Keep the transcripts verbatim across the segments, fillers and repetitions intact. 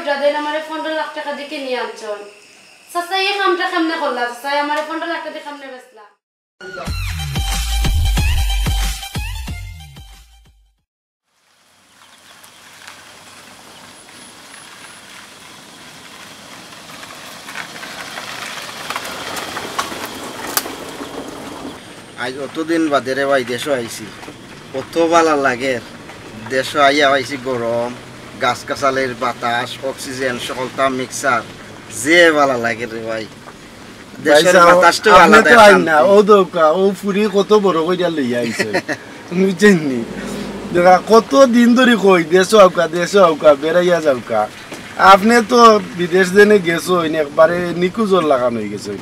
দাদাইন আমারে পনেরো লাখ টেকা দি কিনি আনছইন। চাচা, ই কামটা কেমনে করলা? চাচা, আমারে পনেরো লাখ টেকা দি কেমনে বেচলা? আইজ অতদিন বাদে রে ভাই দেশো আইছি, কত ভালা লাগের। দেশো আইয়া পাইছি গরম, গাছ-গাছালির বাতাস, oxygen, সকলতা mixture, যে ভালা লাগের রে ভাই। দেশর বাতাসটাউ আলাদা। আপনে তো আইন না, অউ দেখউক্কা, অউ ফুরি কত বড় কইরা লইয়া আইছে, বুঝছইন নি? দেখউক্কা, কত দিন ধরি কই, দেশো আউক্কা, দেশো আউক্কা, বেড়াইয়া যাউক্কা। আপনে তো বিদেশ যেনে গেছইন, একবারে নিকুজর লাখান অইগেছইন।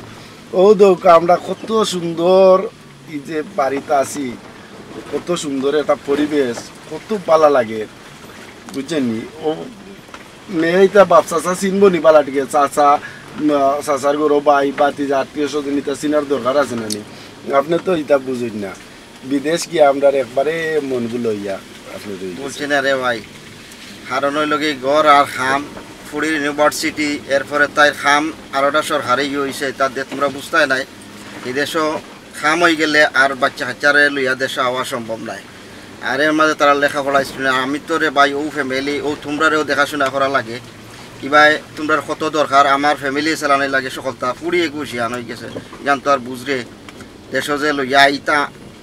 অউ দেখউক্কা, আমরা কত সুন্দর ই যে বাড়িত আছি, কত সুন্দর একটা পরিবেশ, কত ভালা লাগে, বুঝছইন নি? অউ মেয়ে ইতা বাপ চাচা চিনবো নি ভালা টিকে? চাচা, উম, চাচার ঘরো ভাই, ভাতিজা, আত্মীয় স্বজন ইতা চিনার দরকার আছে না নি? আপনে তো ইতা বুঝইন না। বিদেশ গিয়া আমরার একবারে মন ভুল অইয়া আপনে রই গেছে। বুঝছি না রে ভাই, কারণ অইলো কি ঘর আর কাম, ফুড়ির university, এরপরে তাইর কাম আরোটা সরকারি ইয়ে অইছে, তার দে তুমরা বুঝতায় নায়। বিদেশো কাম অইগেলে আর বাইচ্চা-কাইচ্চারে লইয়া দেশো আওয়া সম্ভব নায়। আর এর মাঝে তারার লেখাপড়া, স্কুল, আমি তো রে ভাই অউ family, অউ তুমরারেও দেখাশুনা করা লাগে। ইবায় তুমরার কত দরকার, আমার family চালানি লাগে সকলতা, ফুড়ি একুশ ইয়ান অইগেছে, ইয়ান তো আর বুঝরে, দেশো যে লইয়া আইতা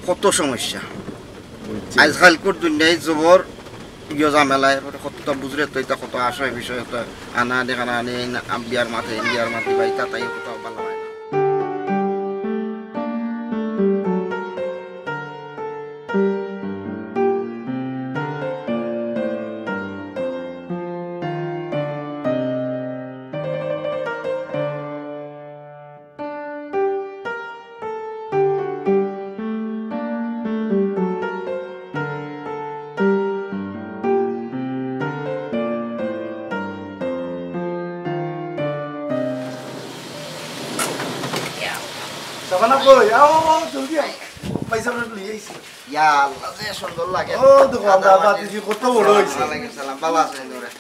কত সমস্যা। বুঝছি। আইজকাইলকুর দুনিয়াত জবর ইয়ো ঝামেলা, এরপরে কততা বুঝরে তো ইতা কত আশয় বিষয় তো আনা আনি, কানা আনি, এই না, আম বিয়ার মাতে, এই বিয়ার মাতে, বা ইতা তাই কত ভালা অয় না। সাবানা কই? আও, আও, আও, জলদি আও। ভাই সাহেব লই আইছি। ইয়া আল্লাহ, যে সুন্দর লাগে। ও, দেখো, আমরা বাতিজি কত বড় অইছে। ওয়ালাইকুম সালাম, ভালা আছইন তোরা?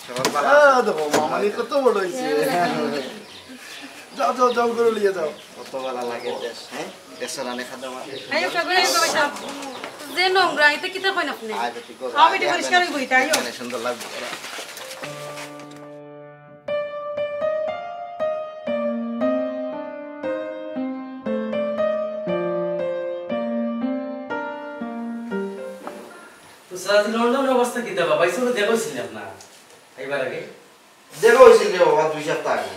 সব ভালা আছইন? আ, দেখো, মামানি কত বড় অইছে। যাও, যাও, যাও, ঘরো লইয়া যাও। কত ভালা লাগে দেশ, হ্যাঁ? দেশর আনে খাদ্য মাত্র। আইও, সবাই আইও, সবাই আইও। যে নোংরা, ইতা কিতা কইন আপনে? আয়, বেটি, করো। খাও, বেটি, আগে পরিষ্কার আগে অইবো, ইতা, আইও। মানে সুন্দর লাগবে, করো। তো স্যার, আজ লন্ডনর অবস্থা কিতা বা? ভাই সাহেব দেখা অইছিল নি আপনার আইবার আগে? দেখা অইছিল রে বাবা, দুই সপ্তাহ আগে।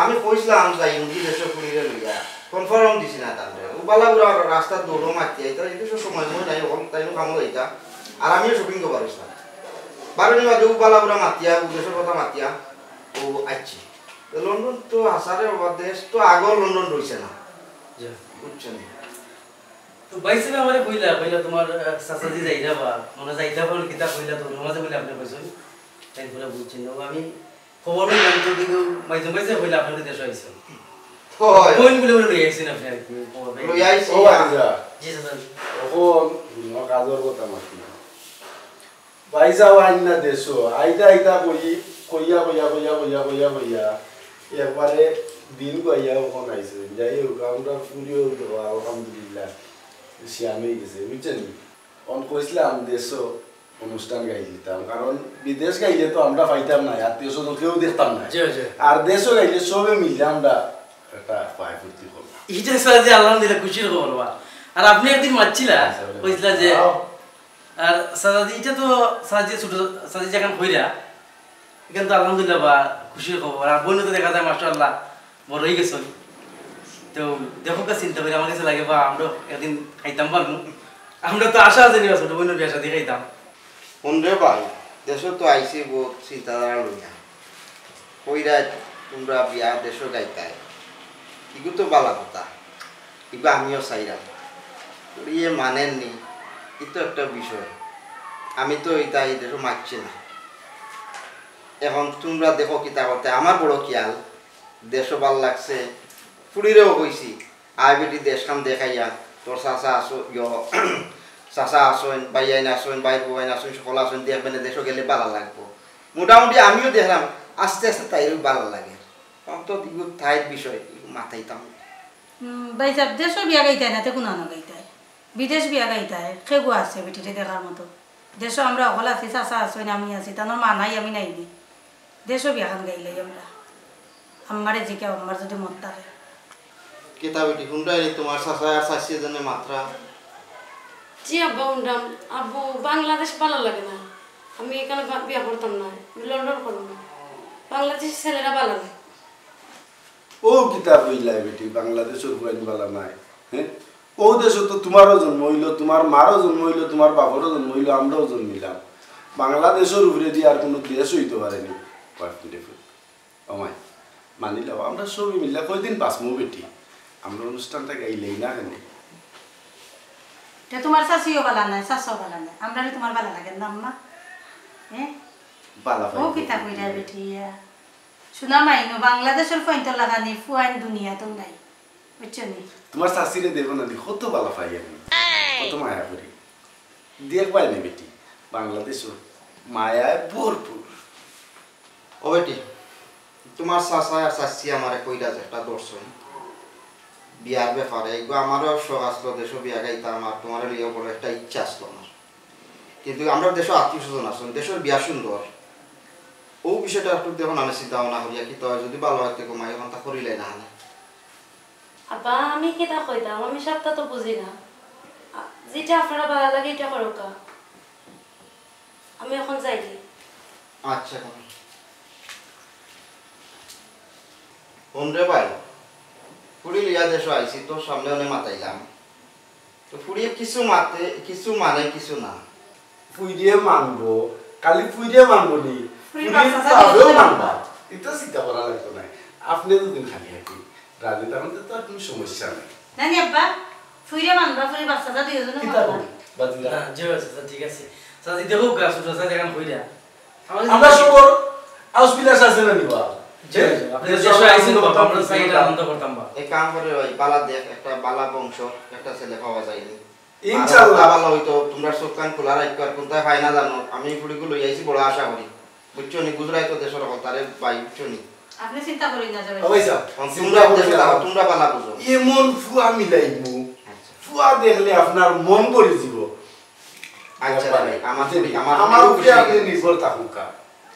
আমি কইছিলাম যাইমুগি দেশো ফুড়িরে লইয়া, confirm দিছি না তানরে। অউ বালা বুরা রাস্তাত দৌড় মারতে আইতা, ইতা তো সময় ময় নাই, অখন তাইনও কামো যাইতা। আর আমিও shopping করবার অইছিলাম। বারো দিন বাদে অউ বালা বুরা মাতিয়া, অউ দেশর কথা মাতিয়া, অউ আইছি। তো লন্ডন তো হাছা রে বাবা, দেশ তো আগর লন্ডন রইছে না। জি। বুঝছো নি? তো ভাই সাহেব আমারে কইলা, কইলা, "তুমার, আহ, চাচাজি যাইরা বা, মনে যাইতা পারো কিতা?" কইলা, তো ওর মাঝে কইলা, "আপনে কইছইন।" তাই বলে বুঝছি না। ও আমি খবর লইলাম তো, কিন্তু মাইজুম ভাই সাহেব কইলা, "আপনে দেশো আইছইন।" হয়। বোন বলে বলে লই আইছইন আপনে আর কি, খবর পাই। লই আইছি। ও আচ্ছা। জি, স্যার। অখন তুমার কাজর কথা মাতি না। ভাই সাহেব আইন না দেশো, আইতা আইতা কই, কইয়া, কইয়া, কইয়া, একবারে দিন কইয়া অখন আইছে। যাই হোক, আমরা ফুড়িও দেওয়া, আলহামদুলিল্লাহ, শিয়ান অই গেছে, বুঝছইন নি? অন কইছিলাম দেশো অনুষ্ঠান গাইলিতাম, কারণ বিদেশ গাইলে তো আমরা পাইতাম না, আত্মীয় স্বজন কেউ দেখতাম না। জি, জি। আর দেশো গাইলে সবে মিলে আমরা একটা পায় ফুর্তি করলাম। ইটা স্যার যে আলহামদুলিল্লাহ খুশির খবর বা। আর আপনে একদিন মাতছিলা, আচ্ছা, কইছিলা যে আও। আর চাচাজি, ইটা তো চাচাজি ছোট, চাচাজি যেখান কইরা, এখান তো আলহামদুলিল্লাহ বা খুশির খবর। আর বইন তো দেখা যায় মাশাআল্লাহ বড় অই গেছইন। তো দেখো কা চিন্তা করি আমার কাছে লাগে বা আমরা একদিন খাইতাম পারমু। আমরা তো আশা আছে নিবা ছোট বইনর বিয়া শাদি খাইতাম। হুন রে ভাই, দেশো তো আইছি বউত চিন্তাধারা লইয়া। কইরায় তুমরা বিয়া দেশো গাইতায়। ইগু তো বালা কথা। ইবা আমিও চাইরাম। ইয়ে মানের নি, ই তো একটা বিষয়। আমি তো ইতা ই দেশো মাতছি না। এখন তুমরা দেখো কিতা করতে, আমার বড় খিয়াল, দেশো ভালা লাগছে, ফুড়িরেও কইছি, আয় বেটি দেশখান দেখাইয়া, তোর চাচা আছো, ইয়ো, চাচা আছইন, ভাইয়াইন আছইন, ভাইর বউয়াইন আছইন, সকল আছইন, দেখবে না, দেশো গেলে ভালা লাগবো। মোটামুটি আমিও দেখলাম আস্তে আস্তে তাইরও ভালা লাগে। অন্তত ইগু তাইর বিষয় ইগু মাতাইতাম। হুম, ভাইসাব, দেশো বিয়া গাইতায় না, তে কুনানো গাইতায়? বিদেশ বিয়া গাইতায়, কেগু আছে বেটিরে দেখার মতো? দেশো আমরা অকল আছি, চাচা আছইন, আমি আছি, তানর মা নাই, আমি নাই নি। দেশো বিয়াখান গাইলাই আমরা। আম্মারে জিকাও, আম্মার যদি মত থাকে। কিতা বেটি, হুনরায়নি তুমার চাচায় আর চাচিয়ে যেনে মাতরা? জি আব্বা, হুনরাম। আব্বু, বাংলাদেশ ভালা লাগে না, আমি ইখানো বা-, বিয়া করতাম না, আমি লন্ডন করমু। বাংলাদেশি ছেলেরা ভালা নায়। ও কিতা কইলায় বেটি, বাংলাদেশর ফুয়াইন ভালা নায়? হ্যাঁ, ও দেশো তো তুমারও জন্ম অইলো, তুমার মারও জন্ম অইলো, তুমার বাপরও জন্ম অইলো, আমরাও জন্মিলাম। বাংলাদেশর উপরেদি আর কুনু দেশ অইতো পারেনি। Boyfriend এ ফুল। ও মাই, মানিলাও, আমরা সবে মিল্লা কয়দিন বাঁচমু বেটি? আমরা অনুষ্ঠানটা গাইলাই না কেনে? তে তুমার চাচিও ভালা নায়, চাচাও ভালা নায়, আমরারে তুমার ভালা লাগে না আম্মা? হ্যাঁ? ভালা ও পাই। কিতা কইরা বেটি ইয়া? শোনা মাইনু, বাংলাদেশর ফুয়াইন্তর লাখানি ফুয়াইন দুনিয়াত নাই। বুঝছো নি? তুমার চাচিরে দেখো না নি, কত ভালা পাই আমি, কত মায়া করি। দেখবায় নি বেটি, বাংলাদেশো মায়ায় ভরপুর। ও বেটি, তুমার চাচায় আর চাচিয়ে আমারে কইরা যে একটা ধরছইন বিয়ার ব্যাপারে, এগু আমারও শখ আছলো দেশো বিয়া গাইতাম, আর তুমারে লইয়াও বড় একটা ইচ্ছা আছলো আমার। কিন্তু আমরার দেশো আত্মীয় স্বজন আছইন, দেশর বিয়া সুন্দর, ও বিষয়টা একটু দেখো না, আমি চিন্তা ভাবনা করিয়া কিতা অয়, যদি ভালা অয় তে কমাই অখানতা করিলাই না কেনে। আব্বা, আমি কিতা কইতাম, আমি সবটা তো বুঝি না। আ, যেটা আপনারার ভালা লাগে, ইটা করউক্কা। আমি অখন যাইগি। আচ্ছা, হুন রে ভাই, ফুড়ি লইয়া দেশো আইছি, তোর সামনে অনে মাতাইলাম। তো ফুড়িয়ে কিছু মাতে, কিছু মানে, কিছু না। ফুড়িয়ে মানবো, খালি ফুড়িয়ে মানবো নি, ফুড়ির ফুড়ির বাচ্চা বাপেও মানবা। ইতা চিন্তা করা লাগতো নায়। আপনে দুইজন খালি খালি রাজি থাকলে তো আর কুনু সমস্যা নাই। না নি আব্বা, ফুড়িয়ে মানবা, ফুড়ির বাচ্চা যা দুইজনে কিতা মানবা। কও, বাজিরা? না, জি, আচ্ছা, আচ্ছা, ঠিক আছে। চাচি, দেখো, গা ছোট চাচি এখন কইরা। আমরা সবর আউস বিলাস আছে না নি বা? জি, জি, আপনে দেশো আইছেন বাবা, আমরা চাই এটা আনন্দ করতাম বা। এক কাম করো ভাই, বালা দেখ, একটা বালা বংশ, একটা ছেলে পাওয়া যায়নি। ইনশাআল্লাহ। আর বালা অইতো, তুমরা চউখ কান খোলা রাখো, আর কুনটায় পাই না জানো, আমি ফুড়িগু লই আইছি, বড় আশা করি। বুঝছো নি? গুজরাই তো দেশর হকলতারে ভাই, বুঝছো নি? আপনে চিন্তা করইন না, যাবে। ও ভাই সাহেব, অখন তুমরা দেশো যাও, তুমরা বালা বুঝো। এমন ফুয়া মিলাইমু, আচ্ছা। ফুয়া দেখলে আপনার মন ভরি যিবো। আচ্ছা রে ভাই, আমার, আমার উপরে আপনে নির্ভর থাকুক্কা।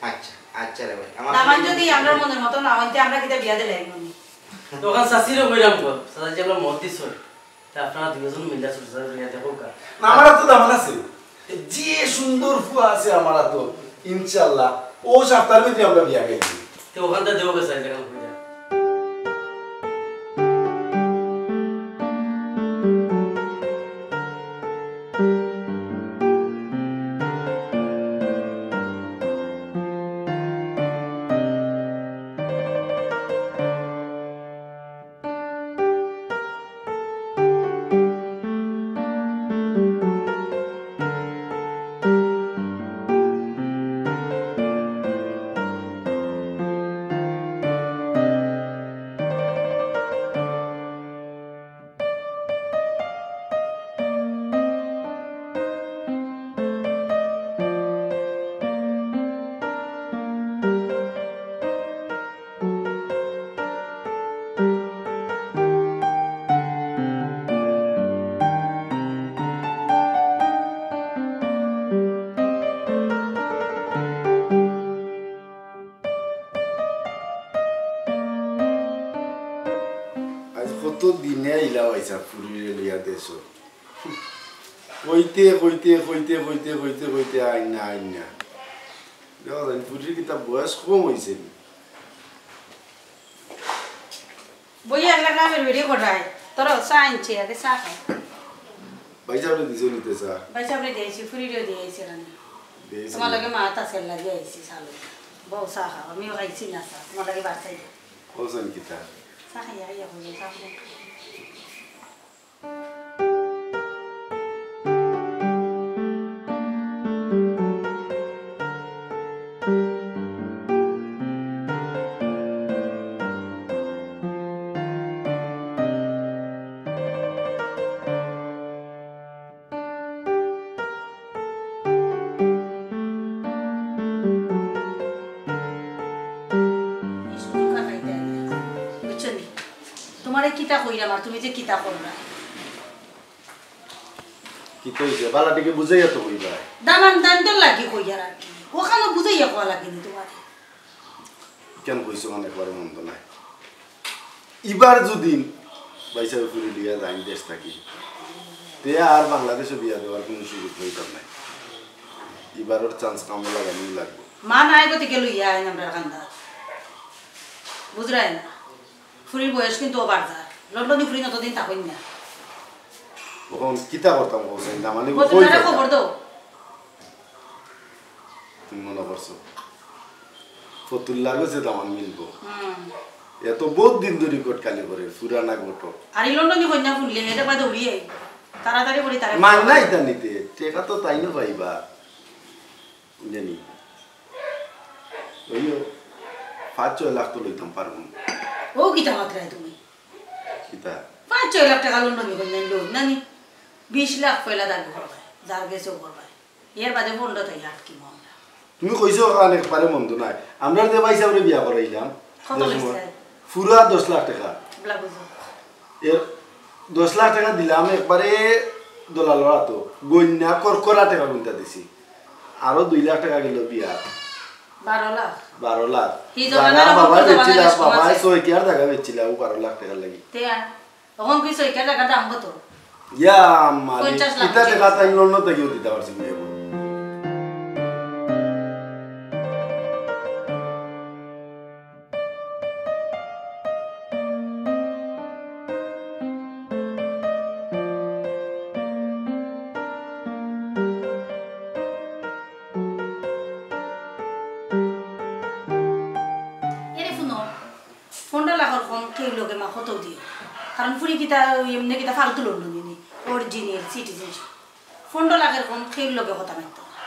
আচ্ছা, আচ্ছা রে ভাই, আমার দামান যদি আমরার মনর মতো না অইন তে আমরা কিতা বিয়া দিলাইমু নি? তখন চাচিরে কইরাম গো, চাচি যে আমরা মত দিছইন, তে আপনারা দুইজন মিল্লা ছোট ছোট লইয়া দেখউক্কা। না, আমার তো দামান আছে, যে সুন্দর ফুয়া আছে আমার তো, ইনশাআল্লাহ, ও সপ্তাহর ভিতরে আমরা বিয়া খাইছি। তে অখানতা দেও গেছে, যেখান কইরা। আইজ কত দিনে আইলা অইছা ফুরিরে লইয়া দেশো। কইতে, কইতে, কইতে, কইতে, কইতে, কইতে আইন না, আইন না। দেখো, ফুরির কিতা বয়স কম অইছে নি? বইয়া একলা গ্রামের বেড়ি কটায়। তোর চা আনছি, আগে চা খাই। ভাই সাহেবরে দিছো নিতে চা? ভাই সাহেবরে দিয়েছি, ফুরিরেও দিয়েছি রানি। দিয়েছি। তোমার লগে মাত আছে, লাগি আইছি চা লই। বউ চা খাও, আমিও খাইছি না চা, তোমার লগে বাদ চাই। বলছেন কিতা? চা খাই, আইয়া বলবো, চা খাই। কিতা কইরাম আর তুমি যে কিতা কররায়? কিতা অইছে? বালা টিকে বুঝাইয়া তো কইবায়। দামান দাইনতর লাগি কইয়ার আর কি। অখানও বুঝাইয়া কওয়া লাগেনি তুমারে। কেনে কইছো মানে একবারে মন্দ নায়। ইবার যুদি ভাইসাবে ফুরি লইয়া যাইন দেশ থাকি, তে আর বাংলাদেশো বিয়া দেওয়ার কুনু সুযোগ অইতো নায়। ইবারর chance কামো লাগানি লাগবো। মা নাই গতিকে লইয়া আইন আমরার কান্দাত। বুঝরায় না? ফুরির বয়স কিন্তু ওভার যার। লন্ডনি ফুরি অতদিন থাকইন না। অখন কিতা করতাম কও চাইন? দামান্দ কই ফতুল্লারে পাইতাম? খবর দেও। তুমি মনো করছো ফতুল্লার গেছে দামান মিলবো? হুম। এ তো বউত দিন ধরি কটকালি করে, ফুরানা ঘটক। আর ই লন্ডনি কইন্যা ফুরলে হেটা বাদে উড়িয়ে আইবো। তাড়াতাড়ি করি তারে মাইর না ইতা নিতে, টেকা তো তাইনও পাইবা। জানি। অইও, পাঁচ ছয় লাখ তো লইতাম পারমু। ও কিতা মাতরায় তুমি? কিতা? পাঁচ ছয় লাখ টেকা লন্ডনি কইন্যা লই না নি? বিশ লাখ পয়লা দাবি করবায়, যার গেছেও করবায়। এর বাদে পনেরো তাই আটকিমু আমরা। তুমি কইছো অখান একবারে মন্দ নায়। আমরা যে ভাইসাবরে বিয়া করাইলাম, কত যে সময় লইছে? পুরা দশ লাখ টেকা। বলা বুঝো। এর দশ লাখ টেকা দিলাম একবারে দলালর আতো। গইন্যা করকরা টেকা গুনতা দিছি। আরো দুই লাখ টেকা গেল বিয়া। বারো লাখ। বারো লাখ। হি জাগা জমানার বাবায় অভাব তো বেচছিলা, বাংলাদেশ বাবায় সমাজে। ছয় কিয়ার জাগা বেচছিলা, ও বারো লাখ টেকার লাগি। তে আর? অখন কি ছয় কিয়ার জাগার দাম কত? ইয়া মালিক, পঞ্চাশ লাখ ইতা টেকা তাই লন্ডন থাকিও দিতা পারছি না এখন। এরে হুনো, পনেরো লাখর কম কেউর লগে মা কত দিও। কারণ ফুরি কিতা ওই এমনে কিতা ফালতু লন্ডনি নি, original citizen। পনেরো লাখর কম কেউর লগে কথা মাততো না।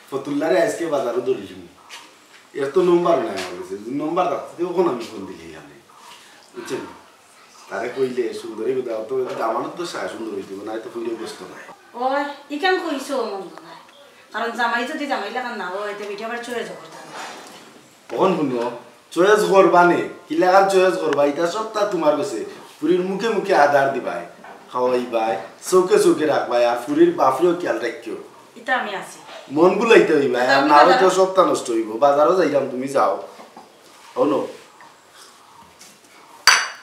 ফতুল্লারে আইজকে বাজারো ধরিলিমু। এর তো নম্বর নাই আমার গেছে। যদি নম্বর থাকতো, তে অখন আমি ফোন দিলাইলাম নে। বুঝছইন? তারে কইলে সুন্দরী কথা, অত দামান্দ তো সারা সুন্দর অইতো, না তো ফুরিয়ে ব্যস্ত নাই। ওই, ইখান কইছো মন্দ নায়। কারণ জামাই যদি জামাই লাখান না অয়, তে বেটি আবার চয়ে যাবো। অখন হুনো, চয়েস করবা নে, কিলাখান চয়েস করবা, ইতা সবতা তুমার গেছে। ফুরির মুখে মুখে আদার দিবায়, খাওয়াইবায়, চউখে চউখে রাখবায়, আর ফুরির বাফরেও খিয়াল রাখিও। ইতা আমি আছি। মন ভুলাইতে অইবায়, আর না অইলে তো সবতা নষ্ট অইবো। বাজারো যাইরাম, তুমি যাও। হুনো,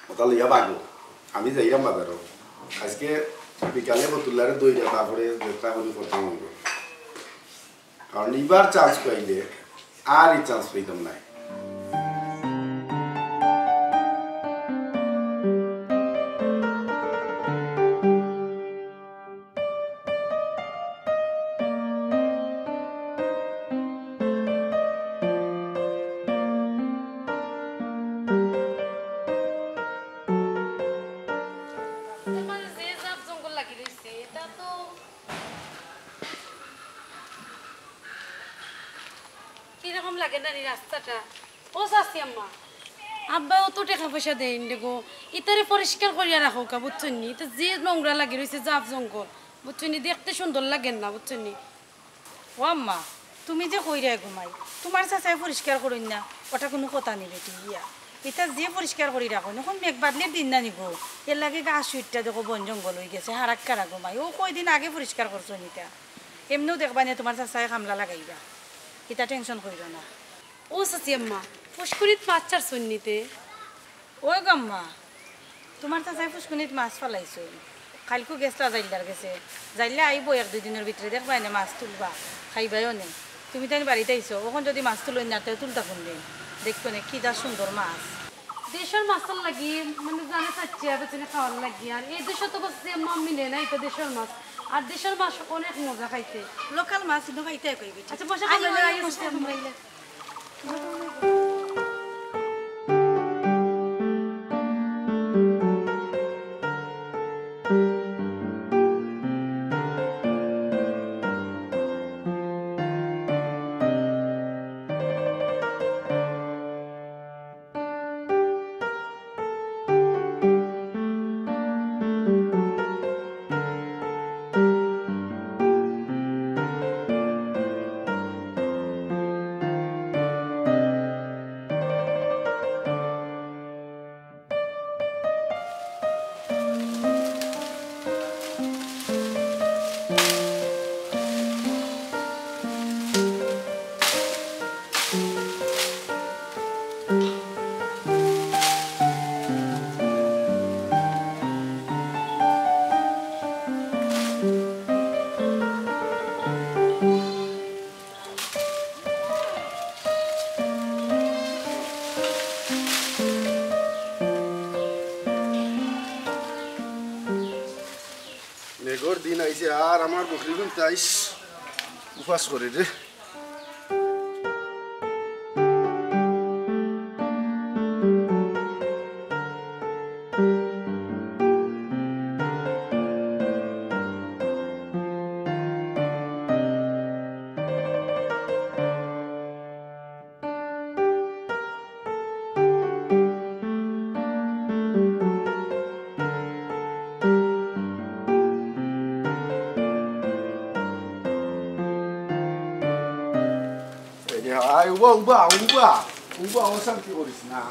কথা লইয়া বাগো, আমি যাইরাম বাজারো। আইজকে বিকালে ফতুল্লারে ধইরা তারপরে যেতা করি করতাম অইবো। কারণ ইবার chance পাইলে আর ই chance পাইতাম নায়। তোমার যে জাফ জঙ্গল লাগি রইছে, ইটা তো কিরকম লাগে না নি রাস্তাটা? ও চাচি আম্মা, আব্বায় অত টেকা পয়সা দেইন রে গো, ইতারে পরিষ্কার করিয়া রাখউক্কা, বুঝছইন নি? ইতা যে নোংরা লাগি রইছে, জাফ জঙ্গল, বুঝছইন নি? দেখতে সুন্দর লাগের না, বুঝছইন নি? ও আম্মা, তুমি যে কইরায় গো মাই, তুমার চাচায় পরিষ্কার করইন না, ওটা কুনু কথা নি বেটি ইয়া। ইতা যে পরিষ্কার করি রাখইন, অখন মেঘ বাদলির দিন না নি গো, এরলাগি গাছ উইট্টা দেখো বন জঙ্গল অইগেছে, হারাক্কারা গো মাই, অউ কয়দিন আগে পরিষ্কার করছইন ইতা। এমনেউ দেখবায় নে তুমার চাচায় কামলা লাগাইবা, ইতা tension কইরো না। ও চাচি আম্মা, পুষ্কুনিত মাছ ছাড়ছইন নি তে? ওই গো আম্মা, তুমার চাচায় পুষ্কুনিত মাছ ফালাইছইন। কাইলকু গেছলা জাইল্লার গেছে। জাইল্লা আইবো এক দুই দিনর ভিতরে, দেখবায় নে মাছ তুলবা, খাইবায়ও নে। তুমি তাইন বাড়িত আইছো, অখন যদি মাছ তুলইন না, তে তুলতা কুনদিন? দেখো নে, কিতা সুন্দর মাছ। দেশর মাছর লাগি, মানে, জানে চাইচ্ছি, আর বেচনে খাওয়ার লাগি। আর এই দেশো তো বাস যে আম্মা মিলে না, ইতা দেশর মাছ। আর দেশর মাছ অনেক মজা খাইতে। Local মাছ কিন্তু খাইতে কইবি। আচ্ছা, বসে আইও, খাইলে আইও, আইও, বসে বসে খাইলে। আর আমার বকরিগুন তাইস উপাস করে রে। এই যে, আয়, উবা, উবা, উবা, উবা, অশান্তি করিস না।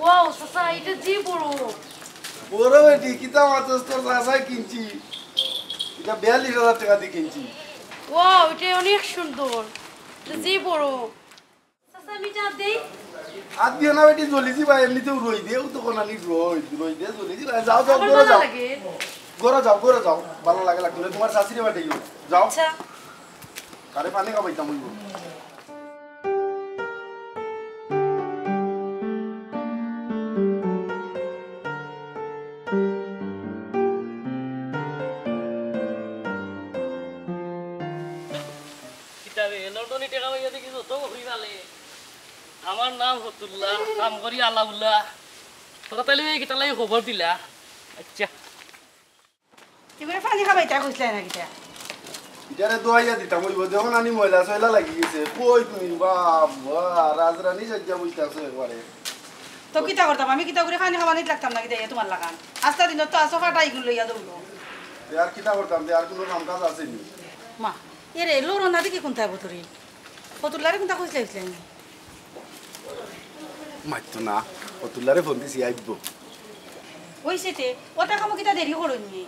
ওয়াও, চাচা, এটা যে বড়। বড় বেটি, কিতা মাতস, তোর চাচায় কিনছি। এটা বিয়াল্লিশ হাজার টেকা দি কিনছি। ওয়াও, এটা অনেক সুন্দর। এটা যে বড়। চাচা, আমি এটা দেই। আত দিও না বেটি, জ্বলি যিবায়, এমনিতেও রইদে, ও তো কোনানি রইদ, রইদে জ্বলি যিবায়। যাও, যাও, আমার ঘরো ভালো যাও। লাগে। ঘরো যাও, ঘরো যাও। ভালো লাগে, লাগতো না। তোমার শাশুড়ি বাড়ি যাও। যাও। আচ্ছা। কারে পানি খাবাইতাম অইবো। কিতা রে, লন্ডনি টেকা পাইয়া দেখি যত বকরি ফালে। আমার নাম ফতুল্লা, কাম করি আলাউল্লা। তোরা তাইলে এই কিতার লাগি খবর দিলা? আচ্ছা। এবারে পানি খাবাইতা কইছলায় না কিতা? ইটারে দোয়াইয়া দিতাম অইবো, দেখো নানি ময়লা সয়লা লাগি গেছে। কই তুমি? বাবা, রাজরানী সাজ্জা বইতাছো একবারে। তো কিতা করতাম? আমি কিতা করি পানি খাবানিত লাগতাম না কিতা ইয়া তোমার লাখান? আস্তা দিন তো আসো ফাটা ইগুন লইয়া দৌড়ো। তে আর কিতা করতাম? তে আর কুনু কাম কাজ আছে নি? মা, এরে লড়ো না দেখি কুনটায় বতরি। ফতুল্লারে কুনটা কইছলায় কইছলায় নি? মাততো না। ফতুল্লারে ফোন দিছি, আইবো। অইছে তে, অতা কামো কিতা দেরি করইন নি?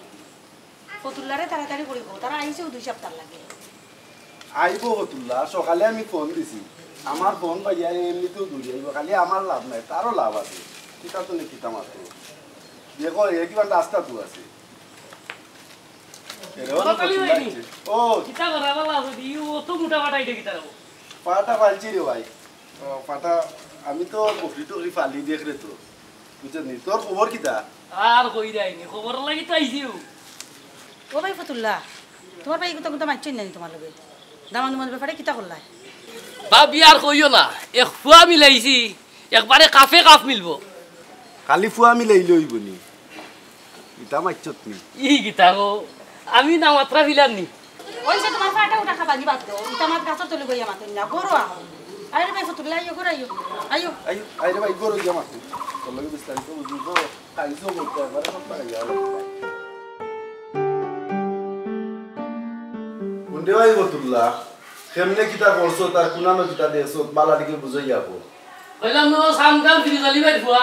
ফতুল্লারে তাড়াতাড়ি করি কও, তারা আইছেউ দুই সাপ্তার লাগি। আইবো ফতুল্লা, সকালে আমি ফোন দিছি। আমার ফোন পাইয়া এমনিতেউ দৌড়ি আইবো, খালি আমার লাভ নাই, তারও লাভ আছে। কিতা তো নি কিতা মাততো। দেখো, এ কিবা রাস্তা তো আছে। এরে, ও ফতুল্লা আইছে। ও। কিতা করা বালা আছে, ই অত মোটা ফাটা ইটা কিতা রে? ফাটা ফালছি রে ভাই। ও, ফাটা, আমি তো বকরি টকরি ফালি দেখ রে তো। বুঝছস নি? তোর খবর কিতা? আর কই যাইনি, খবরর লাগি তো আইছিউ। ও ভাই ফতুল্লা, তোমার ভাই কুনতা কুনতা মাতছইন না নি তোমার লগে? দামান দুমানর ব্যাপারে কিতা করলায়? ভাবি আর কইও না, এক ফুয়া মিলাইছি, একবারে কাফে কাফ মিলবো। খালি ফুয়া মিলাইলে অইবো নি? ইতা মাতছত নি? ই কিতা গো? আমি না মাতরা ফিলার নি? অইছে তোমার ফাটা উটা খাবানি বাদ দেও। ইতা মাত গাছর তলে বইয়া মাতইন না। ঘরো আও। আরে ভাই ফতুল্লা, আইও, ঘরো আইও। আইও। আইও, আইরে ভাই, ঘরো গিয়া মাতইন। তোর লগে বিস্তারিত বুঝবো। আইছো বলতে একবারে সব টাকা গেল। কোনটা ভাই ফতুল্লা? কেমনে কিতা করছো, তার কুনানো কিতা দেখছো, বালা দিকে বুঝাই যাবো। কইলাম না, সামকাল ফিরে যালি ভাই ফুয়া।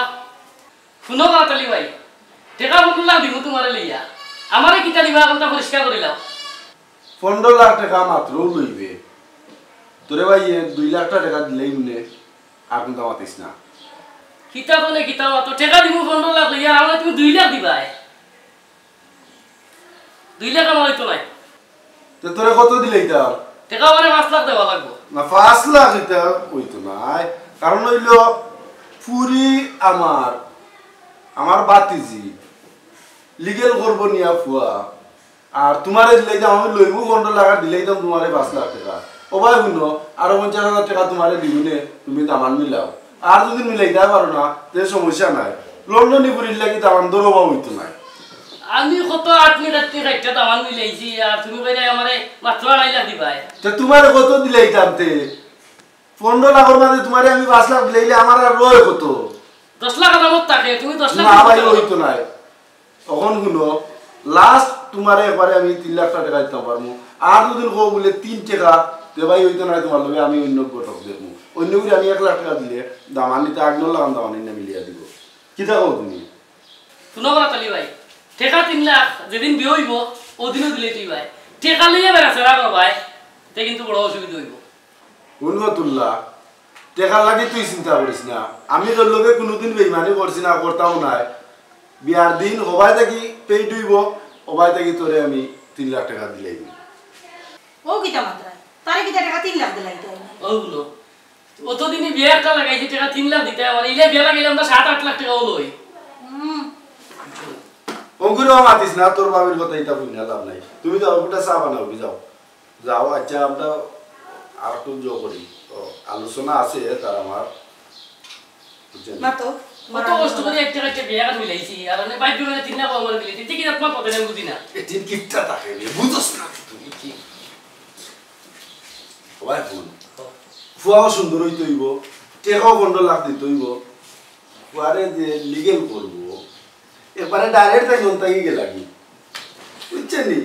হুনো বাতালি ভাই, টেকা পনরো লাখ দিমু তুমারে লইয়া। আমারে কিতা দিবা, অখনতা পরিষ্কার করি লাও। পনরো লাখ টেকা মাত্র লইবে। তোরে ভাই, এ দুই লাখ টেকা দিলেই মনে, আর কুনতা মাতিস না। কিতা বলে, কিতা মাতো? টেকা দিমু পনরো লাখ লইয়া, আর আমারে তুমি দুই লাখ দিবায়। দুই লাখ আমার অইতো নায়। তে তোরে কত দিলাইতাম? টেকা আমারে পাঁচ লাখ দেওয়া লাগবো। না, পাঁচ লাখ ইতা অইতো নায়। কারণ অইলো, ফুরি আমার, আমার বাতিজি, legal করবো নিয়া ফুয়া। আর তুমারে দিলাইতাম, আমি লইমু পনরো লাখ আর দিলাইতাম তুমারে পাঁচ লাখ টেকা। ও ভাই হুনো, আরো পঞ্চাশ হাজার টেকা তুমারে দিমুনে, তুমি দামান মিলাও। আর যুদি মিলাইতায় পারো না, তে সমস্যা নাই। লন্ডনি ফুরির লাগি দামান দর অভাব অইতো নায়। আমি কত আটনি রাতনি খাইটা দামান মিলাইছি, আর তুমি কইরায় আমারে মাত্র আড়াই লাখ দিবায়। তে তুমারে কত দিলাইতাম তে? পনরো লাখর মাঝে তুমারে আমি পাঁচ লাখ দিলাইলে আমার আর রয় কত? দশ লাখ আমার থাকে, তুমি দশ লাখ না ভাই, অইতো নায়। অখন হুনো, last তুমারে একবারে আমি তিন লাখ টেকা দিতাম পারমু। আর যুদি কও বুলে তিন টেকা, তে ভাই অইতো নায় তুমার লগে, আমি অইন্য ঘটক দেখমু। অইন্য করি আমি এক লাখ টেকা দিলে দামানিতে আট নয় লাখ দামানি না মিলিয়া দিবো। কিতা কও তুমি? হুনো বাতালি ভাই, টেকা তিন লাখ যেদিন বিয়া অইবো, অউ দিনউ দিলে তুই ভাই। টেকা লইয়া বেড়াছেড়া করবায়, তে কিন্তু বড় অসুবিধা অইবো। হুন ফতুল্লা, টেকার লাগি তুই চিন্তা করিস না, আমি তোর লগে কুনুদিন বেইমানি করছি না, করতামও নায়। বিয়ার দিন হবায় থাকি paid অইবো, হবায় থাকি তোরে আমি তিন লাখ টেকা দিলাই দিমু। ও কিতা মাতরায়? তারে কিতা টেকা তিন লাখ দিলাই দিতায়? ও হুনো, অতদিনে বিয়া একটা লাগাইছি, টেকা তিন লাখ দিতায়, আমার ইলা বিয়া লাগাইলে আমরা সাত আট লাখ টেকা অইলো। হুম। অগুরে মাতিস না, তোর ভাবির কথা ইতা হুনিয়া লাভ নাই। তুমি যাও, একটা চা বানাও, যাও। যাও, আচ্ছা, আমরা আর একটু জো করি। ও, আলোচনা আছে তার আমার, বুঝছেন? মা তো, কত কষ্ট করি একটা একটা বিয়া করে মিলাইছি, আর আমি বাইক করে তিন লাখ আমার মিলাইছি, ঠিক আছে, তোমার কথা আমি বুঝি না। এটির কিচ্ছা থাকে রে, বুঝোস না তুই কি? ও ভাই, হুন। ফুয়াও সুন্দর অইতে অইবো, টেকাও পনেরো লাখ দিতে অইবো, ফুয়ারে যে legal করবো, একবারে direct তাই মন তাই গেলাগি। বুঝছেন নি?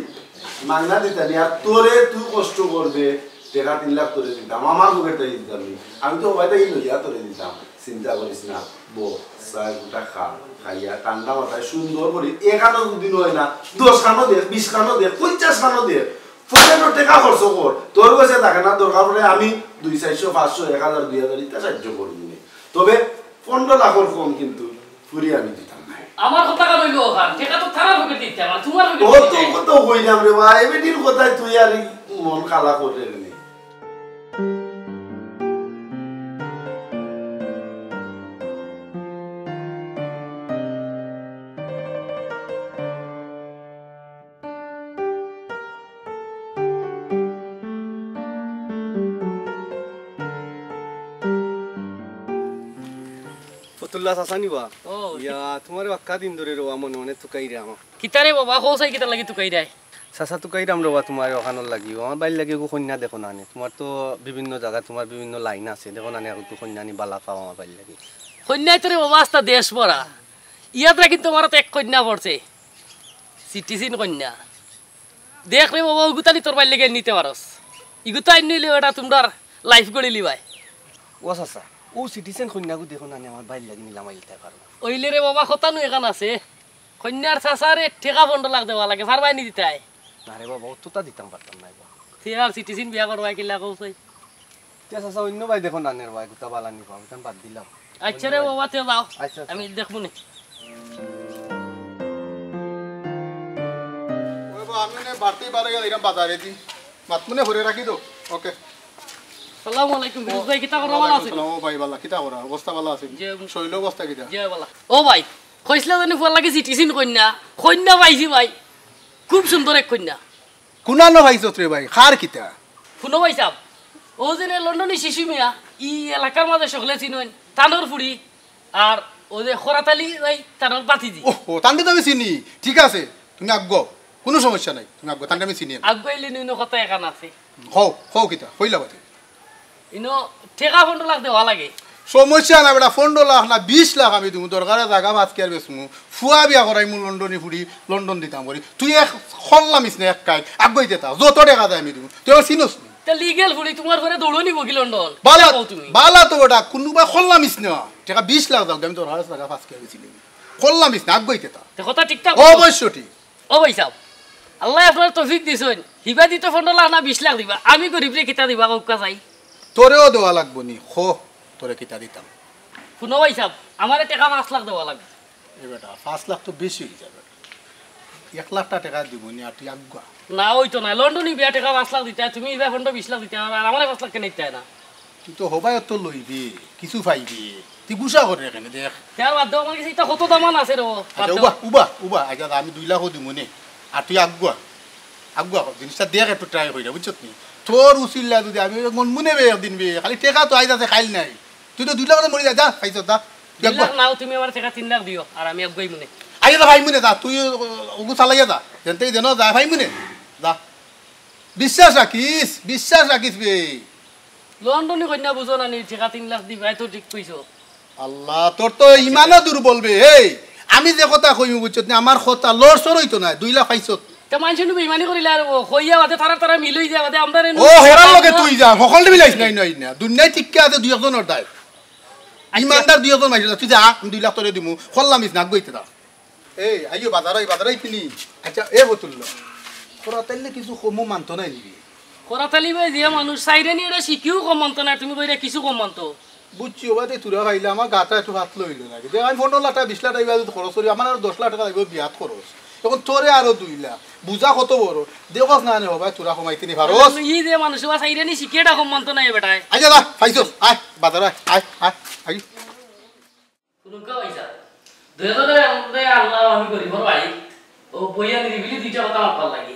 মাগনা দিতা নি, আর তোরে তুই কষ্ট করবে, টেকা তিন লাখ তোরে দিতাম, আমার পকেট তাই দিতাম নি। আমি তো হবায় তাই লইয়া তোরে দিতাম, চিন্তা করিস না। বো, চায় গোটা খা, খাইয়া ঠান্ডা মাথায় সুন্দর করি, এখানো যদি নয় না, দশ খানো দেখ, বিশ খানো দেখ, পঞ্চাশ খানো দেখ, পনেরো টেকা খরচ কর, তোর কাছে থাকে না, দরকার পড়ে আমি দুই চারশো, পাঁচশো, এক হাজার, দুই হাজার, ইটা সাহায্য করবো নে। তবে পনেরো লাখর কম কিন্তু ফুরি আমি দিতাম না। আমার কথা কার অইলো ওখান? টেকা তো তারার পকেট দিতে আমার, তোমার পকেট ও দিতে তো হবে। কত কইলাম রে ভাই, এ বেটির কথায় তুই আর এই মন কালা করে রে। ফতুল্লা চাচা নি বা? ও। ইয়া, তোমারে বাক্কা দিন ধরে রওয়া মনে মনে তুকাইরাম। কিতারে বাবা, কও চাই কিতার লাগি তুকাইরায়? চাচা তুকাইরাম রওয়া তোমার ওখানোর লাগি। আমার বাইর লাগি এগু কইন্যা দেখো না নে। তোমার তো বিভিন্ন জাগা, তোমার বিভিন্ন line আছে। দেখো না নে, এগু তো কইন্যা নি বালা পাও আমার বাইর লাগি। কইন্যায় তো রে বাবা আস্তা দেশ ভরা। ইয়াদরা কিন্তু আমার তো এক কইন্যা পড়ছে। সিটিজেন কইন্যা। দেখ রে বাবা, ওগুতা নি তোর বাইর লাগি নিতে পারস। ইগুতা আইন নিলে ওটা তোমরার life গড়ি লিবায়। ও চাচা, ও সিটিজেন কইন্যাগু দেখো না নে, আমার বাইর লাগি নিলাম আইলতে পারো। ওইলে রে বাবা, কথা নু এখান আছে। কইন্যার চাচারে টেকা পনেরো লাখ দেওয়া লাগে, পারবায় নি দিতায়? না রে বাবা, অতটা দিতাম পারতাম না বাবা। তে আর সিটিজেন বিয়া করবায় কিলা কও চাই? তে চাচা, অন্য বাই দেখো না নের বাই, গুতা বালা নি পাও, আমি বাদ দিলাম। আচ্ছা রে বাবা, তে যাও। আচ্ছা, আচ্ছা। আমি দেখমু নে। ওই বা, আমি নে বাড়তি বারে গেলে এরম বাজারে দি। মাত মনে ভরে রাখি দো। ওকে। সালামু আলাইকুম, ফিরোজ ভাই, কিতা করা, বালা আছেন? ওয়ালাইকুম সালাম। ও ভাই, বালা, কিতা করা? অবস্থা বালা আছে? জি। শরীর অবস্থা কিতা? জি, বালা। ও ভাই, কইছিলা জানি ফুয়ার লাগি সিটিজেন কইন্যা? কইন্যা পাইছি ভাই, খুব সুন্দর এক কইন্যা। কুনানো পাইছত রে ভাই, কার কিতা? হুনো ভাই সাব, ও যে নে লন্ডনী শিশু মিয়া, ই এলাকার মাঝে সকলে চিনইন, তানর ফুড়ি, আর ও যে খরাতালি ভাই, তানর বাতিজি। ওহ, ও, তানরে তো আমি চিনি, ঠিক আছে, তুমি আগুয়াও, কুনু সমস্যা নাই, তুমি আগুয়াও, তানরে আমি চিনি আমি। আগুয়াইলে নিনো কথা এখান আছে। কও, কও কিতা, কইলা বাতি। ইনো টেকা পনেরো লাখ দেওয়া লাগে। সমস্যা না বেটা, পনেরো লাখ না বিশ লাখ আমি দিমু, দরকারে জাগা পাঁচ কিয়ার বেচমু, ফুয়া বিয়া করাইমু লন্ডনী ফুড়ি, লন্ডন দিতাম করি। তুই এক খল্লা মিস না এক কাইট, আগুয়াই দেতা, যত টেকা দেয় আমি দিমু। তুই আমার চিনস নি? তে লিগেল ফুড়ি তোমার ঘরে দৌড়ো নিব কি লন্ডন? বালা, কও তুমি? বালা তো বেটা, কুনুবা খল্লা মিস না। টেকা বিশ লাখ দাও, আমি দরকারে জাগা পাঁচ কিয়ার বেচি নিমু। খল্লা মিস না, আগুয়াই দেতা। তে কথা ঠিকঠাক কও। অবশ্য ঠিক। ও ভাই সাব, আল্লায় আপনারে তৌফিক দিছইন, হিবা দিতো পনেরো লাখ না বিশ লাখ দিবা, আমি গরিবরে কিতা দিবা কউক্কা চাই? তোরেও দেওয়া লাগবো নি, খো, তোরে কিতা দিতাম? হুনো ভাই সাব, আমারে টেকা পাঁচ লাখ দেওয়া লাগবো। এ বেটা, পাঁচ লাখ তো বেশি অই যার। এক লাখ টা টেকা দিমু নি, আর তুই আগুয়া। না, অইতো নায়, লন্ডনী বিয়া টেকা পাঁচ লাখ দিতায়, তুমি ইবা পনেরো বিশ লাখ দিতায়, আর আমারে পাঁচ লাখ কেনে দিতায় না? তুই তো হবায়ও তো লইবি, কিছু পাইবি। তুই গুসা করে কেনে দেখ। তে আর বাদ দেও, আমার গেছে ইতা কত দামান আছে রে, বাদ আচ্ছা, দেও। উবা, উবা, উবা। আচ্ছা, আমি দুই লাখও দিমু নে। আর তুই আগুয়া, আগুয়া, জিনিসটা দেখ একটু try কইরা, বুঝছত নি? তোর উসিল্লা যদি আমি মন মনে বে একদিন বে, খালি টেকা তো আইজ আছে, কাইল নাই। তুই তো দুই লাখ মরি যা, যা, খাইছ, যা। তুই দুই লাখ আগুয়া। নাও, তুমি আমার টেকা তিন লাখ দিও, আর আমি আগুয়াইমু নে। আইয়া যা, ভাই মনে যা, তুই ওগু চালাইয়া যা। যেনতেই যেন যা, ভাই মনে যা। বিশ্বাস রাখিস, বিশ্বাস রাখিস বে। লন্ডনী কইন্যা বুঝো না নি, টেকা তিন লাখ দিবায় তো ঠিক কইছো। আল্লাহ, তোর তো ইমানও দুর্বল বে। এই, আমি যে কথা কইমু বুঝছত নি, আমার কথা লড়চড় অইতো নায়, দুই লাখ পাইছত। তে মানষে নু বেইমানি করিলে আর ও কইয়া বাদে তারা তারা মিল অই যায় বাদে আমরা রে নু ও, হেরার লগে তুই যা, হকলরে মিলাইস নাই, নাই না। দুনিয়ায় ঠিক আছে দুই একজনর দায়। আচ্ছা। ইমানদার দুই একজন মাইনষে যা, তুই যা, আমি দুই লাখ তোরে দিমু, খল্লা মিস না, আগুয়াইতে দা। এই, আইও, বাজার আই, বাজার আই কিনি। আচ্ছা, এ বতুল্লা, খরাতাইলে কিছু কমও মানতো নায় নি বে? খরাতালি ভাই যে মানুষ, সাইরে নি এটা শিখিও কম মানতো না, তুমি কইরা কিছু কম মানতো। বুঝছি, ওবায়দি থুড়া খাইলে আমার গাটা একটু ভাত লইল লাগে। দেখ, আমি পনেরো লাখ টেকা, বিশ লাখ টেকা যদি খরচ করি, আমার আরো দশ লাখ টেকা লাগবো বিয়াত খরচ। এখন তোরে আরো দুই লাখ, বুঝা কত বড়। দেখোস না নে হবায়, থুড়া কমাইতে নি পারোস। ই যে মানুষ, ওবা চাইরে নি শিখে, এটা কম মানতো না এ বেটায়। আয় যা, যা, পাইছস, আয়, বাজার আয়, আয়, আয়, আয়। হুনুক্কা পয়সা। দুইজনে আমরা আল্লাহ আমি গরিবর ভাই। ও বইয়া নিরিবিলি দুইটা কথা মাতবার লাগি।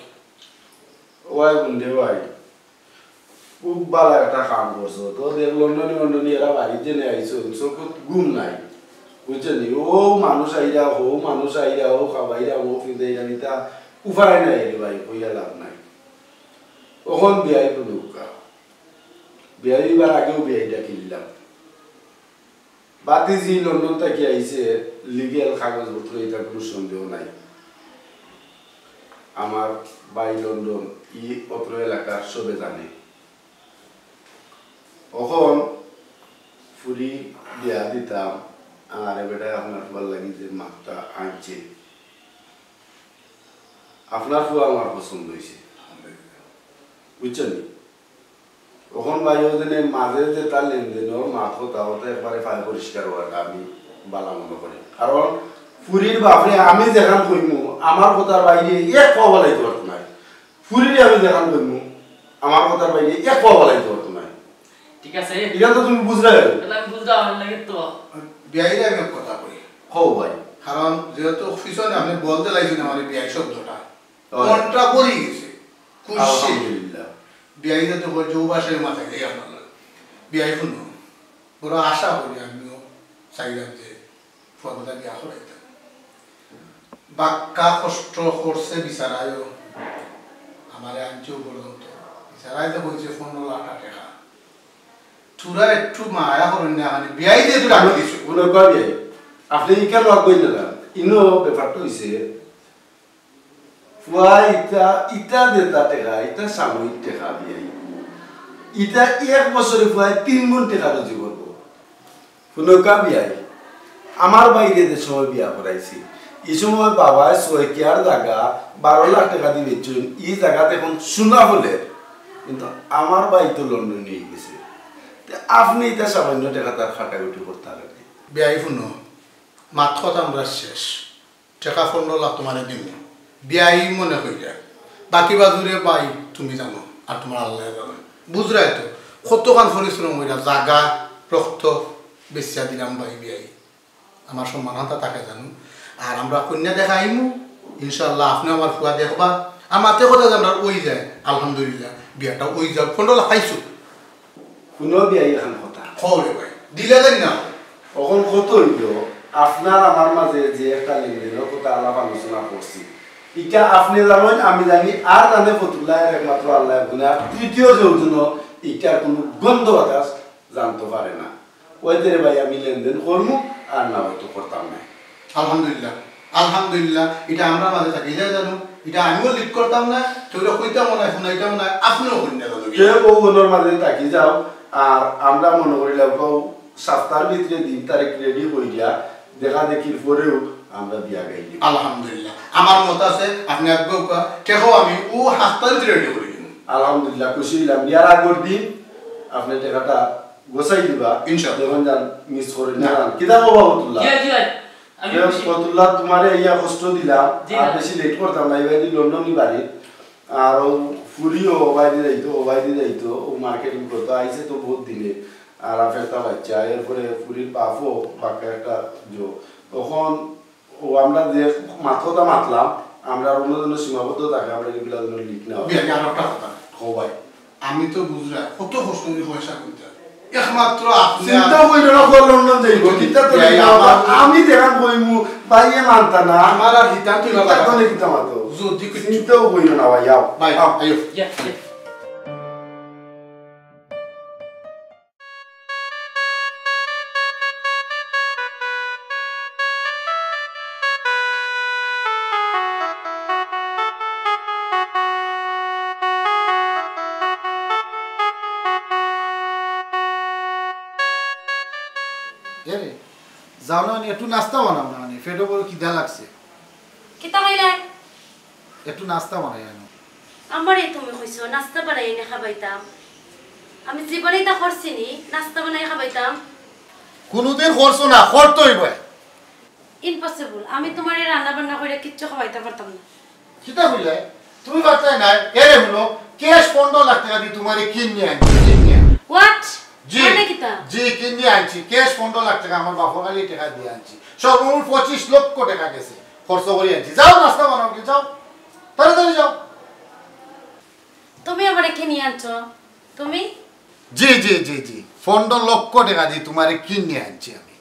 ওয়াই বন্ধু ভাই, খুব ভালা একটা কাম করছো। তো দেখ, লন্ডনি মন্ডনি এরা বাড়িত যেনে আইছো, চকুত ঘুম নাই, বুঝছো নি? ও মানুষ আইরা, হো মানুষ আইরা, ও খাবাইরা, ও ফিন্দাইরা, ইতা উপায় নাই রে ভাই, কইয়া লাভ নাই। অখন বিয়াই হুনুক্কা, বিয়াই এবার আগেও বিয়াই ডাকিলাম। বাতিজি লন্ডন থাকি আইছে, লিগ্যাল কাগজপত্র ইতা কুনু সন্দেহ নাই। আমার ভাই লন্ডন, ই অত্র এলাকার সবে জানে। অখন ফুরি বিয়া দিতাম, আর এ বেটায় আপনার ফুয়ার লাগি যে মাতটা আনছে, আপনার ফুয়া আমার পছন্দ অইছে, বুঝছইন নি? অখন ভাই, অউ যে মাঝে যেতা লেনদেনর মাত কথা, অতা একবারে প্রায় পরিষ্কার অওয়াটা আমি ভালা মনো করি। কারণ ফুরির বাপরে আমি যেখান কইমু, আমার কথার বাইরে এক পাও বাড়াইতো পারতো নায়। ফুরিরে আমি যেখান কইমু, আমার কথার বাইরে এক পাও বাড়াইতো পারতো নায়। ঠিক আছে। ইখান তো তুমি বুঝরায়। তাইলে আমি বুঝরাম, আমার লাগি তো। বিয়াইরে আমি এক কথা কই। কও ভাই। কারণ যেহেতু পিছনে আপনে বলতে লাগছেন আমার এই বিয়াই শব্দটা, অয়। মনটা ভরি গেছে। খুশি। আলহামদুলিল্লাহ। বিয়াই যাতে কয় যে ও বাসায় মাথায় যাই আপনার লগে। বিয়াই হুনো, বড় আশা করি আমিও চাইলাম যে ফুয়াগুলা বিয়া করাইতাম। বাক্কা কষ্ট করছে বিচারায়ও, আমারে আনছেও পর্যন্ত। বিচারায় তো কইছে পনেরো লাখ টেকা। থুড়া একটু মায়া করইন না, মানে বিয়াই দিয়ে একটু ডাক দিছো। মনে কর বিয়াই, আপনে ইখান লগ কইন না, ইনো ব্যাপারটা অইছে, ফুয়া ইতা, ইতা যেতা টেকা, ইতা সাময়িক টেকা বিয়াই। ইতা এক বছরে ফুয়ায় তিন গুণ টেকা রুজি করবো। হুনউক্কা বিয়াই, আমার ভাইরে যে সময় বিয়া করাইছি, ই সময় বাবায় ছয় কিয়ার জাগা বারো লাখ টেকা দি বেচছইন, ই জাগাত এখন সোনা ফলের। কিন্তু আমার ভাই তো লন্ডনি অইগেছে। তে আপনে ইতা সামান্য টেকা তার কাটাকুটি করতা পারইন নি। বিয়াই হুনো, মাত কথা আমরা শেষ। টেকা পনেরো লাখ তোমারে দিমু। বিয়াই মনে কইরা। বাকি বাজুরে ভাই তুমি জানো, আর তোমার আল্লায় জানো। বুঝরায় তো, কতখান পরিশ্রম কইরা, জাগা, রক্ত বেচিয়া দিলাম ভাই বিয়াই। আমার সম্মান হাতা থাকে জানো। আর আমরা কইন্যা দেখা আইমু, ইনশাআল্লাহ আপনে আমার ফুয়া দেখবা। আমার তে কথা যে আমরা অই যায়, আলহামদুলিল্লাহ, বিয়াটা অই যাউক, পনেরো লাখ পাইছো। হুনো বিয়াই, এখান কথা। কও রে ভাই, দিলে দেন না। অখন কত অইলো, আপনার আমার মাঝে যে একটা লেনদেনর কথা আলাপ আলোচনা করছি, ইটা আপনে জানইন, আমি জানি, আর জানে ফতুল্লাহ, একমাত্র আল্লাহ জানে। আর তৃতীয় কেউ যেন ইটার কুনু গন্ধ বাতাস জানতো পারে না। অইতে রে ভাই, আমি লেনদেন করমু, আর না অইতো করতাম না। আলহামদুলিল্লাহ, আলহামদুলিল্লাহ, ইটা আমরার মাঝে থাকি যায় জানো, ইটা আমিও লিক করতাম না, কেউরে কইতামও না, হুনাইতামও না, আপনেও কইন না জানো। তে অউ গুণর মাঝে থাকি যাও, আর আমরা মনে করিলাম অউ সাপ্তার ভিতরে দিন তারিখ রেডি অইয়া, দেখা দেখির পরেউ আমরা বিয়া গাইলি। আলহামদুলিল্লাহ, আমার মত আছে, আপনে আগে কউক্কা, টেকাও আমি অউ সাপ্তার ভিতরে রেডি করি দিমু। আলহামদুলিল্লাহ, খুশি অইলাম। বিয়ার আগর দিন আপনে টেকাটা গোছাই দিবা। ইনশাআল্লাহ। যখন যান মিস করি না। না। কিতা কও ফতুল্লাহ? জি, জি, ভাই। আমি তে খুশি। ফতুল্লাহ, তোমারে ইয়া কষ্ট দিলাম, জি, আর না। বেশি লেট করতাম না, ইবাদি লন্ডনি বাড়ি। আর অউ ফুরিও অবায়দি যাইতো, অবায়দি যাইতো, অউ মার্কেটিং করতো, আইছে তো বউত দিনে। আর ফেরতা বাইচ্চা, এরপরে ফুরির বাপও বাক্কা একটা জো। তখন অউ আমরা যে মাত কথা মাতলাম, আমরা অন্য জন্য সীমাবদ্ধ থাকে, আমরা এগুলা জন্য লিক না অয়। বিয়াই, আর একটা কথা। কও ভাই। আমি তো বুঝরায়, কত কষ্ট করি পয়সা কইতা। একমাত্র আপনে চিন্তা আর কইরো না, কল লন্ডন যাইবো। চিন্তা তো বিয়াই, কইরো না, আমার আমি দেখা কইমু, ভাইয়ে মানতা না। আমার আর হিতা তুই চিন্তা বাবা। করে কিতা মাতো? যদি কিছু চিন্তাও কইরো না ভাই, আও। ভাই, আও। আইও। ইয়া, ইয়া। এরে, যাও না, মানে, একটু নাস্তা বানাও না, মানে, পেটো বড় খিদা লাগছে। কিতা কইলে? একটু নাস্তা বানাই আনো। আমারে তুমি কইছো নাস্তা বানাই এনে খাবাইতাম? আমি জীবনে ইতা করছি নি, নাস্তা বানাই খাবাইতাম? কুনুদিন করছো না, করতে অইবো। ইম্পসিবল, আমি তুমারে রান্না বান্না কইরা কিচ্ছু খাওয়াইতাম পারতাম না। কিতা কইলায়? তুমি পারতায় না? এরে হুনো, ক্যাশ পনরো লাখ টেকা দি তুমারে কিনিয়া আনছি, কিনিয়া। হোয়াট? জি। মানে কিতা? জি, কিনিয়া আনছি। ক্যাশ পনরো লাখ টেকা আমার বাপর খালি টেকা দিয়া আনছি। সর্বমোট পঁচিশ লক্ষ টেকা গেছে, খরচ করি আনছি। যাও, নাস্তা বানাও গি, যাও। তাড়াতাড়ি যাও। তুমি আমারে কিনিয়া আনছো? তুমি? জি, জি, জি, জি। পনরো লক্ষ টেকা দি তুমারে কিনিয়া আনছি আমি।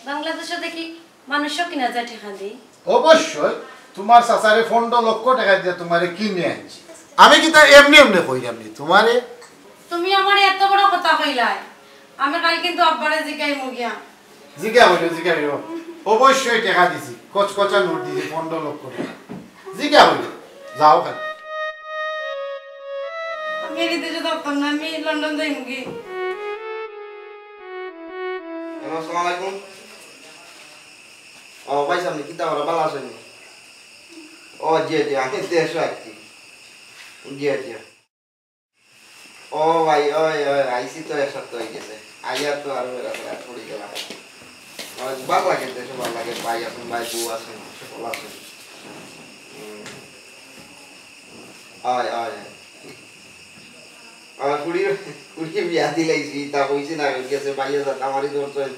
বাংলাদেশো দেখি মানুষও কিনা যায় টেকা দি। অবশ্যই, তুমার চাচারে পনরো লক্ষ টেকা দিয়া তুমারে কিনিয়া আনছি। আমি কিতা এমনে এমনে কইরাম নি তুমারে? তুমি আমারে এত বড় কথা কইলায়, আমি কাইল কিন্তু আব্বারে জিগাইমু গিয়া। জিগা অইলো, জিগা অইলো। অবশ্যই টেকা দিছি, কচকচা নোট দিছি, পনরো লক্ষ টেকা। জিগা অইলো, যাও খালি। আমি এই দেশো থাকতাম না, আমি লন্ডন যাইমু গি। হ্যালো, আসসালামু আলাইকুম। ও ভাই সাহেব, কিতা করা, ভালা আছইন নি? ও জি, জি, আমি দেশো আছি। জি, জি। ও ভাই, ওই, ওই, আইছি তো এক সপ্তাহ অই গেছে। আইয়া তো আরো বেড়া বেড়া পড়ি গেলাম। আমার ভালা লাগে, দেশো ভালা লাগে, ভাই আছইন, ভাই বউ আছইন, সকল আছইন। হুম। ওই, ওই, ওই। আমার ফুড়ি, ফুড়ি বিয়া দিলাইছি, তা কইছি না, অই গেছে, ভাইয়া যা, আমারই ধরছইন,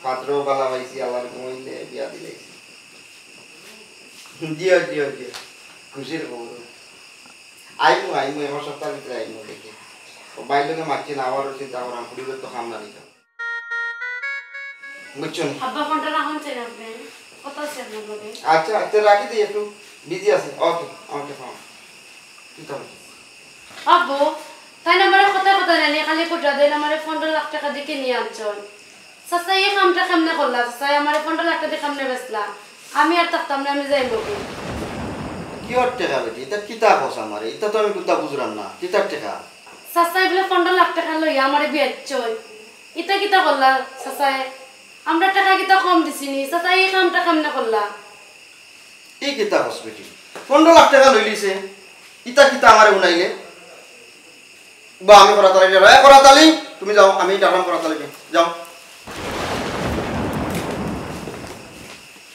পাত্র ভালা পাইছি, আল্লাহর কমাইলে বিয়া দিলাইছি। জিও, জিও, জিও। খুশির খবর। আইমু, আইমু, এক সপ্তাহর ভিতরে আইমু দেখি। ও ভাইর লগে মাতছি না, আমারও চিন্তা করাম, ফুড়ির তো কাম না নিতাম। বুঝছো নি? আব্বা, ফোনটা রাখুন চাই আপনি। কথা আছে আপনার লগে। আচ্ছা, আচ্ছা, রাখি দেই, একটু বিজি আছি। ওকে, ওকে, ফোন। কি খবর? আব্বু, তাইন আমারে কথায় কথায় নানি খালি কুটরা দেইন, আমারে পনরো লাখ টেকা দি কিনিয়া আনছইন। চাচা, ই কামটা কেমনে করলা? চাচা, আমারে পনরো লাখ টেকা দি কেমনে বেচলা? আমি আর থাকতাম না, আমি যাইমু গি। কিওর টেকা বেটি? ইতা কিতা কস আমারে? ইতা তো আমি কুন্তা বুঝরাম না। কিতার টেকা? চাচায় বুলে পনরো লাখ টেকা লইয়া আমারে বিয়াইছইন। ইতা কিতা করলা চাচায়? আমরা টেকা কিতা কম দিছি নি? চাচা, ই কামটা কেমনে করলা? ই কিতা কস বেটি? পনরো লাখ টেকা লইলিছে, ইতা কিতা আমারে হুনাইলে? বা আমি করাত আলি, এ করাত আলি, তুমি যাও, আমি ডাকরাম করাত আলিরে, যাও।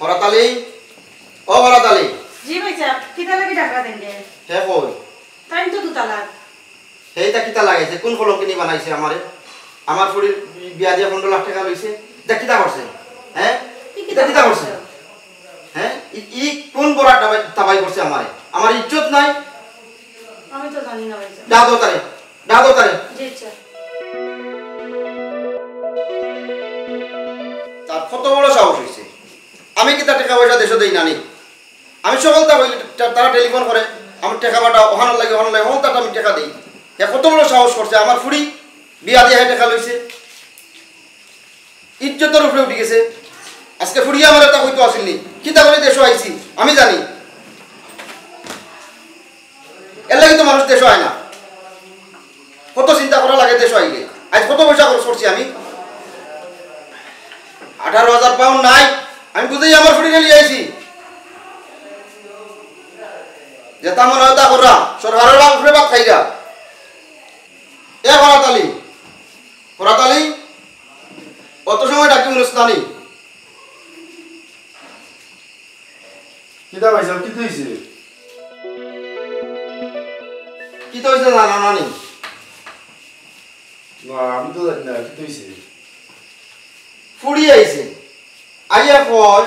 করাত আলি, ও করাত আলি। জি ভাইসাব, কিতা লাগি ডাকরা দেন রে? হে কই? তাইন তো দুতালা। হে ইতা কিতা লাগাইছে? কুন কলঙ্কিনী বানাইছে আমারে? আমার ফুড়ির বিয়া দিয়া পনরো লাখ টেকা লইছে। ইতা কিতা করছে? হে? ই কিতা ইতা কিতা করছে? করছে? হে? ই, ই কুন বড় তাবাই, তাবাই করছে আমারে? আমার ইজ্জত নাই? আমি তো জানি না ভাইসাব। ডাক দেও তারে, ডাক দেও তারে। জি আচ্ছা। তার কত বড় সাহস অইছে? আমি কিতা টেকা পয়সা দেশো দেই না নি? আমি সকলতা কইলে তা-, তারা টেলিফোন করে, আমার টেকা পাঠাও, অখানর লাগি, অখানর লাগি, হকলতাত আমি টেকা দেই। হে কত বড় সাহস করছে, আমার ফুড়ি বিয়া দিয়া হে টেকা লইছে, ইজ্জতর উপরে উঠি গেছে। আজকে ফুড়িয়ে আমার ইতা কইতো আছিল নি, কিতা করি দেশো আইছি, আমি জানি। এর লাগি তো মানুষ দেশো আয় না। কত চিন্তা করা লাগে দেশো আইলে। আইজ কত পয়সা খরচ করছি আমি? আঠারো হাজার পাউন্ড নাই, আমি বুঝাই আমার ফুড়িরে লইয়া আইছি। যেতা মনে অয় তা কররা, সরকারর উপরে ভাত খাইরা। এ করাত আলি, করাত আলি, অত সময় ডাকি হুনস না নি? কিতা ভাইসাব, কিতা অইছে? কিতা অইছে জানো না নি? না, আমি তো জানি না, কিতা অইছে? ফুড়ি আইছে, আইয়া কয়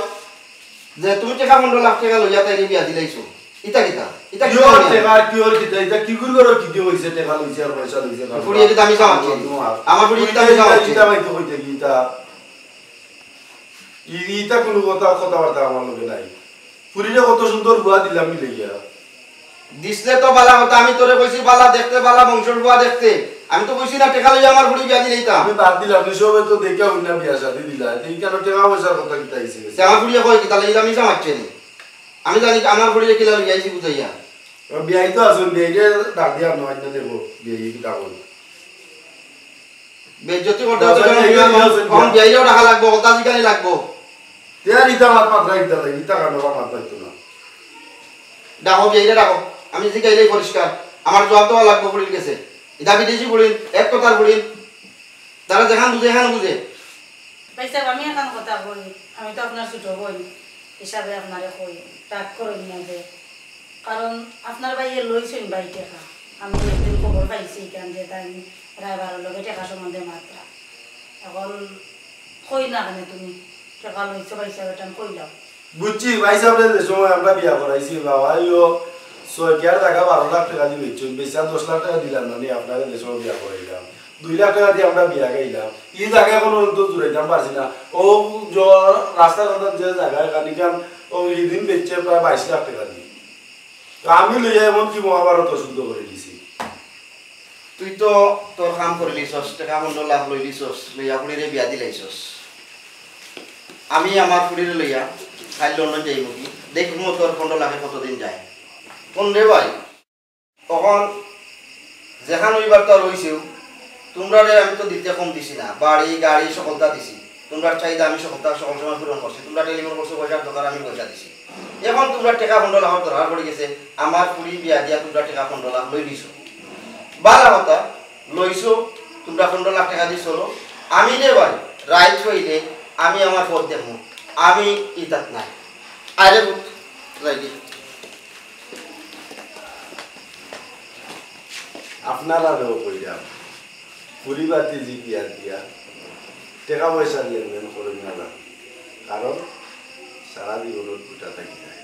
যে তুমি টেকা পনরো লাখ টেকা লইয়া তাইরে বিয়া দিলাইছো। ইতা কিতা? ইতা কিতা কিওর অইছে? টেকা আর কিওর কিতা? ইতা কি করি করো? কিতা অইছে? টেকা লইছে আর পয়সা লইছে না। ফুড়িয়ে কিতা মিছা মাতছে? আমার ফুড়ি কিতা মিছা মাতছে? ইতা ভাই তো কইতে কি ইতা? ই-, ইতা কুনু কথা, কথাবার্তা আমার লগে নাই। ফুড়িরে কত সুন্দর ফুয়া দিলাম মিলাইয়া। দিছলে তো ভালা কথা, আমি তোরে কইছি ভালা দেখতে, ভালা বংশর ফুয়া দেখতে। আমি তো কইছি না টেকা লইয়া আমার ফুড়ি বিয়া দিলাইতাম। আমি বাদ দিলাম, নি সবে তো দেখিয়া হুনিয়া বিয়া শাদি দিলা। তে ইখানো টেকা পয়সার কথা কিতা আইছে? তে আমার ফুড়িয়ে কয় কিতা লাগি, ইতা মিছা মাতছে নি? আমি জানি আমার ফুড়িরে কিলা লইয়া আইছি বুঝাইয়া। ও বিয়াই তো আছইন, বিয়াইরে ডাক দিয়া আনো, আইনা দেখো, বিয়াই কিতা কয়। বেইজ্জতি করতে হচ্ছে, তখন বিয়াইরেও ডাকা লাগবো, কথা জিকানি লাগবো। তে আর ইতা মাত মাতরা ইতা লাগে, ইতা কারণে মাত মাততো না। ডাকো, বিয়াইরে ডাকো। আমি জিকাইলেই পরিষ্কার। আমার জবাব দেওয়া লাগবো ফুড়ির গেছে। ইতা বিদেশি ফুড়ি, এক কথার ফুড়ি। তারা যেখান বুঝে, এখান বুঝে। ভাইসাব, আমি একখান কথা কই, আমি তো আপনার ছোট বইন হিসাবে আপনারে কই, রাগ করইন না যে, কারণ আপনার ভাইয়ে লইছইন ভাই টেকা। আমি একদিন খবর পাইছি ইখান যে তাইন রায়বারর লগে টেকা সম্বন্ধে মাতরা। এখন কই না কেনে তুমি, টেকা লইছো ভাইসাব, ইখান কইলাও। বুঝছি, ভাইসাবরে যে সময় আমরা বিয়া করাইছি, বাবাইও ছয় কিয়ার জাগা বারো লাখ টেকা দি বেচছইন, বেচা দশ লাখ টেকা দিলাম না নি, আপনারে যে সময় বিয়া করাইলাম, দুই লাখ টেকা দি আমরা বিয়া খাইলাম। ই জাগা অখন পর্যন্ত জুড়াইতাম পারছি না। অউ জ-, রাস্তার কান্দাত যে জাগা, ইখান ইখান অউ হিদিন বেচছে প্রায় বাইশ লাখ টেকা দি। তো আমি লইয়া এমনকি মহাভারত শুদ্ধ করি দিছি। তুই তো তোর কাম করিলিছস, টেকা পনরো লাখ লইলিছস, লইয়া ফুড়িরে বিয়া দিলাইছস। আমি আমার ফুড়িরে লইয়া কাইল লন্ডন যাইমুগি, দেখমু তোর পনরো লাখে কতদিন যায়। কোন রে ভাই, অখন যেখান অইবার তো আর অইছেউ, তুমরারে আমি তো দিতে কম দিছি না, বাড়ি, গাড়ি, সকলতা দিছি। তুমরার চাহিদা আমি সকলতা সকল সময় পূরণ করছি। তুমরা টেলিফোন করছো, পয়সার দরকার, আমি পয়সা দিছি। অখন তুমরার টেকা পনরো লাখর দরকার পড়ি গেছে, আমার ফুড়ি বিয়া দিয়া তুমরা টেকা পনরো লাখ লইলিছো। বালা কথা, লইছো, তুমরা পনরো লাখ টেকা দি চলো। আমি রে ভাই, রাইত অইলে আমি আমার পথ দেখমু, আমি ইতাত নাই। আরে পুত, যাইগি। আপনারারেও কইরাম, ফুড়ি ভাতিজি বিয়া দিয়া টেকা পয়সার লেনদেন করইন না, কারণ সারা জীবনর খুটা থাকি যায়।